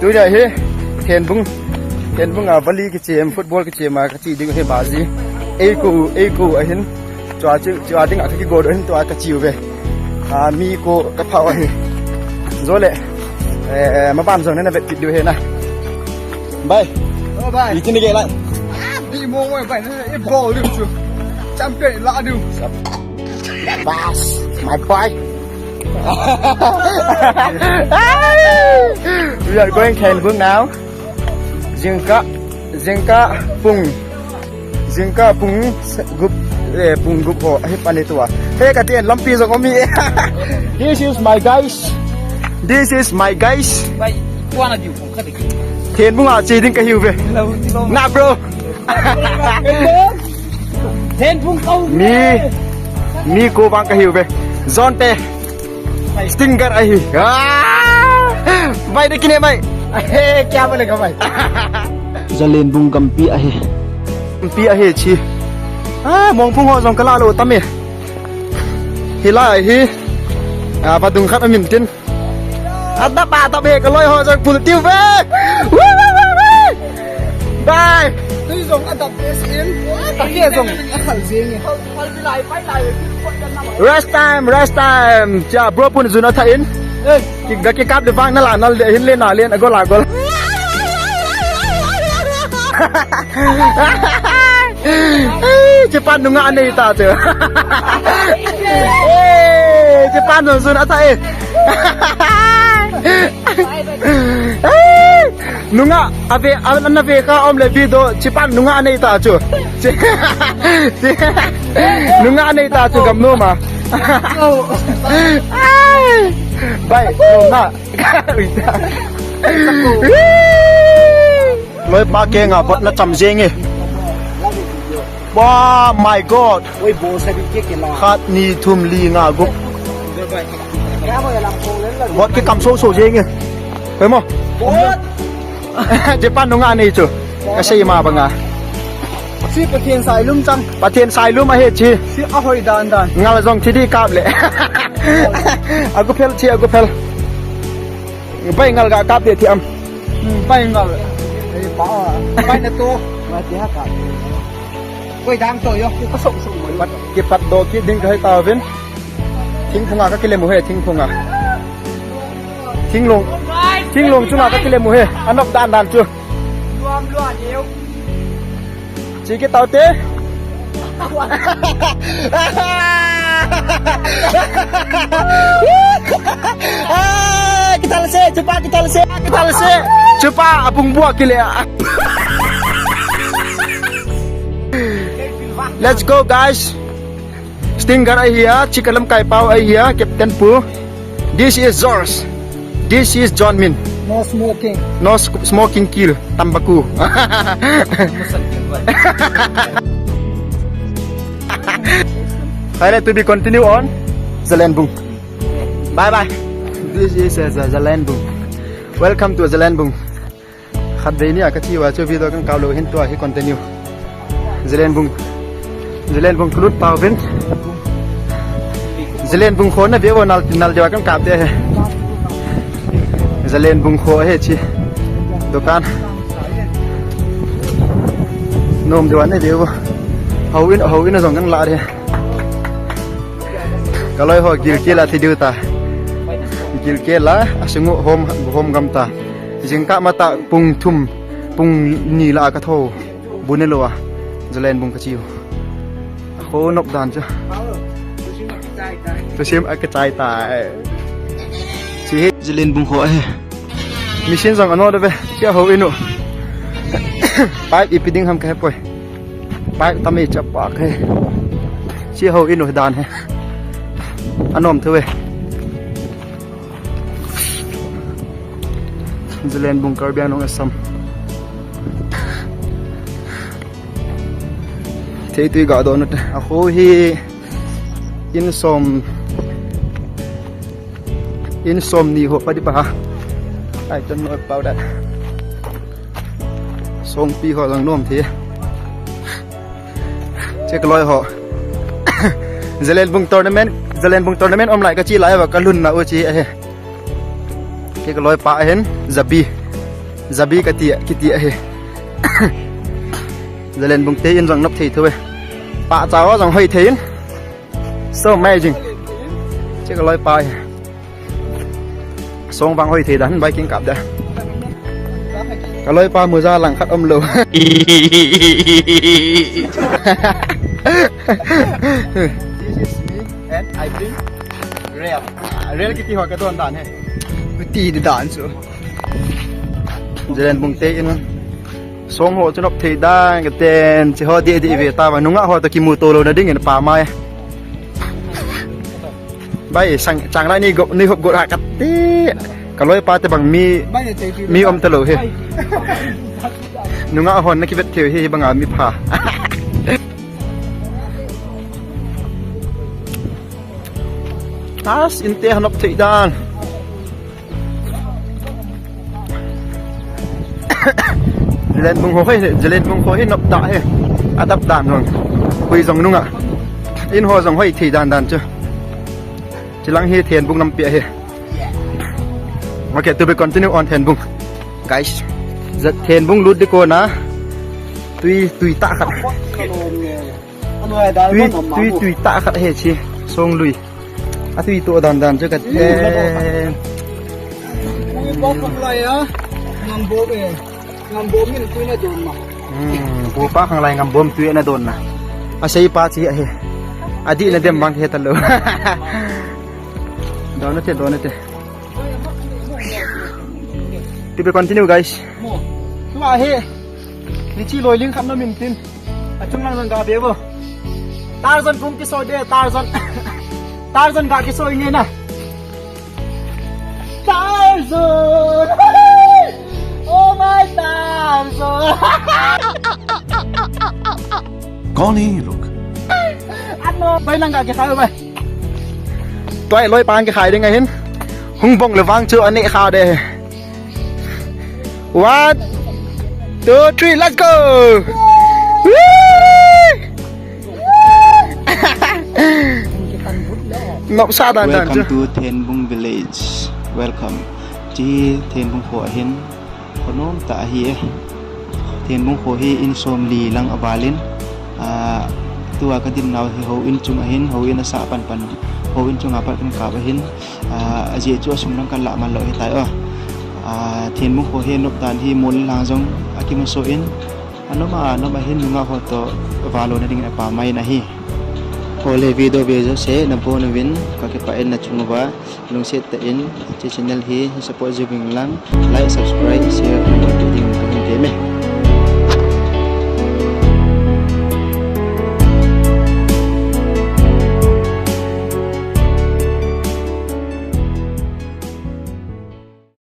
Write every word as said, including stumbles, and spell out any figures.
Tunia hi, Thenbung, Thenbung a volley kichem, football kichem a kache ding hi baji. Eikou, eikou ahin. Chua chu, chua ding a kakigo doh hin tua kache uve. A, mi ko kapha uve. Jole, eh, maban jong nana vet kit diu ahi na. Bye. Oh, bye. Itin ge lai. Ah, di mo mo bye. I ball diu chu. Champion la diu. Bas, my boy. We are going Thenbung now. Jingkah, jingkah pung, jingkah pung gup, eh, pung gup ho, ahi pani tua. He, kati en lampi jong um e. This is my guys. This is my guys. Bai, kuana diu pung kati. Thenbung a che ding kahiuve. Hello, hello. Na, bro. Thenbung kau. Mi, mi ko bang kahiuve. John te. Stinger ahi. Ah! Bai de kine bai. He, kya bolega bai. Zalenbung gampi ahi. Gampi ahi chi. Ah, mongphung ho jong kala lou tam e. Hilai hi. Ah, vadung khat amin tin. Adap, adap e, kaloi ho jong pul tiu ve. Woo, woo, woo, woo. Bye. Tui jong adap e sin. Kake jong akhal jing e. Rest time, rest time. Cha, bro pun jun atha in. Eh. Ki ga kikap de vang nala nal de hin le na len agol agol. Chipan nunga anei ta chu. Eh, chipan nung sun atha e. Nunga ave, an ave kha om le video chipan nunga anei ta chu. Nunga anei ta chu gam numa. Bai, nunga. Loi pa ke nga bot na cham jeng e. Wow, my God. Oi, bo sa di ke ke la. Khat, ni, thum, li, nga, gup. Bot ke kam so so jeng e. Koi mo. Bot. Japan nunga nei chu. Ka sei ma banga. Si Pathen sai lum chang. Pathen sai lum ahi chi. Si ahoi dan dan. Ngal jong thi di kap le. Agu phel chi, agu phel. Bai ngal ga kap de thi am. Hmm, bai ngal. Ei pa. Bai na to. Bai ti ha ka. Koi dang to yo. Ki pasok sok mo. Pat, ki pat do ki ding kai ta vin. Thingphunga ka kile mu he, thingphunga. Thinglung. Thinglung chunga ka kile mu he. Anop dan dan chu. Luam luam yo. Chi ki tau te. Ah, ki thal se, chupa ki thal se, ki thal se. Chupa abung bua ki le. Let's go, guys. Stinger ahi a, chika lamkai pau ahi a, Captain Pu. This is George. This is John Min. No smoking. No smoking kill. Tambaku. Pilot to be continue on Zalenbung. Bye bye. This is uh, Zalenbung. Welcome to Zalenbung. Khatvei ni a ka chi uva chu video kan kap lou hin tua hi continue. Zalenbung. Zalenbung ka lut pau vin. Zalenbung kho na ve uva nal, nal deuva kan kap de he. Zalenbung kho he chi. Dukan. Nom deuva na ve uva. Houin, houin a jong kan la de. Ka loi ho gilkel a thi diu ta. Gilkel a, asung u hom, hom gam ta. Jingkah matah pung thum, pung ni lah a ka tho. Bu ne lou a, Zalenbung ka chi u. A kho nop dan chu. Thusim a ka chai ta. Chi hi Zalenbung kho ahi. Machine jong ano da ve. Chi a houin u. Pipe ipi ding ham ka he poi. Pipe tam e chapa ka he. Chi a houin u dan he. Anom thu ve. Zalenbung Karbi Anglong Assam. Thei tui ga do na te. A kho hi in som, in som ni ho pa di pa ha. I don't know about that. Songpi ho lang nom the. Che ka loi ho. Zalenbung tournament, Zalenbung tournament um lai ka chi lai va ka lhun na u chi ahi. Che ka loi pa hin Zabi. Jabi kati, kiti ahi. Jalenbung te in jong nop thei thou e. Pahcha ho jong hoi thei in. So amazing. Che kaloipa hi. Song vang hoi thei dan bike in kap da. Kaloipa muja lang khat umlou. This is me and I bring rail. Ah, rail kiti ho kadon dan hi. Kati di dan chu. Jalenbung te in. Song ho chu nop thei dan katin, che ho di di ve tauva, nungah ho toh kimuto louna dingin pamai. Bai, sang, changlai ni gop, ni hop got ha kati. Kaloipa te bang mi, mi um talou hi. Nungah hon na kivet thei hi, hi banga mi pha. As in te ha nop thei dan. Jalenbung ho hi, Jalenbung ho hi nop tah hi. Adap dan jong. Hui jong nungah. In ho jong hoi thei dan dan chu. Chilang hi Thenbung nampi ahi. Okay, to be continue on Thenbung. Guys, Thenbung lut di kona. Tui, tui tah khat. Tui, tui, tui tah khat hi chi. Song lui. Atui to dan dan chu kati. Ui, bom khanglai a. Ngambom e. Ngambom in tui na don na. Hmm, bupa khanglai ngambom tui na don na. Asei pa chi ahi. Adih na dem bang he talou. Don na te, don na te. To be continue, guys. Mo. Tua hi. Ni chi loi ling khat na min tin. Achung lang lang ga be bo. Tarzan kum kisoi de, Tarzan. Tarzan ga kisoi nge na. Tarzan! Oh my Tarzan! Kaun hai ye log? Ano, bai lang ga kikhai bai. Tua loi pan kikhai ding ahin. Hung bong le vang chu aneh kha de. One, two, three, let's go! Woo! Nopsa dan dan chu. Welcome to Thenbung village. Welcome. Chi Thenbung kho ahin. Kho nom tah ahi e. Thenbung kho hi in somli lang aval in. Ah, tua kadin nau hi houin chung ahin, houin asah pan pan. Houin chung a pat kan kap ahin. Ah, ajeh chu asung lang kan lah man lou hitai o. Ah, Thenbung kho hi nop dan hi mol lang jong akimaso in. Anom a, anom ahin nungah ho toh valo na ding in apamai in ahi. Ole video ve jouse nabon uvin kakipah in nachung uva lungset tah in hiche channel hi support jiuvin lang like, subscribe, share